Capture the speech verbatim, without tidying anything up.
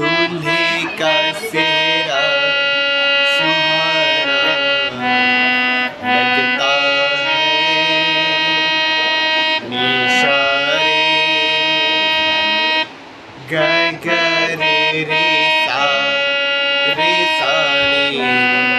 दूल्हे का सेहरा सुहाना लगता है। निशा रे, ग ग रे रे सा, रे सा रे।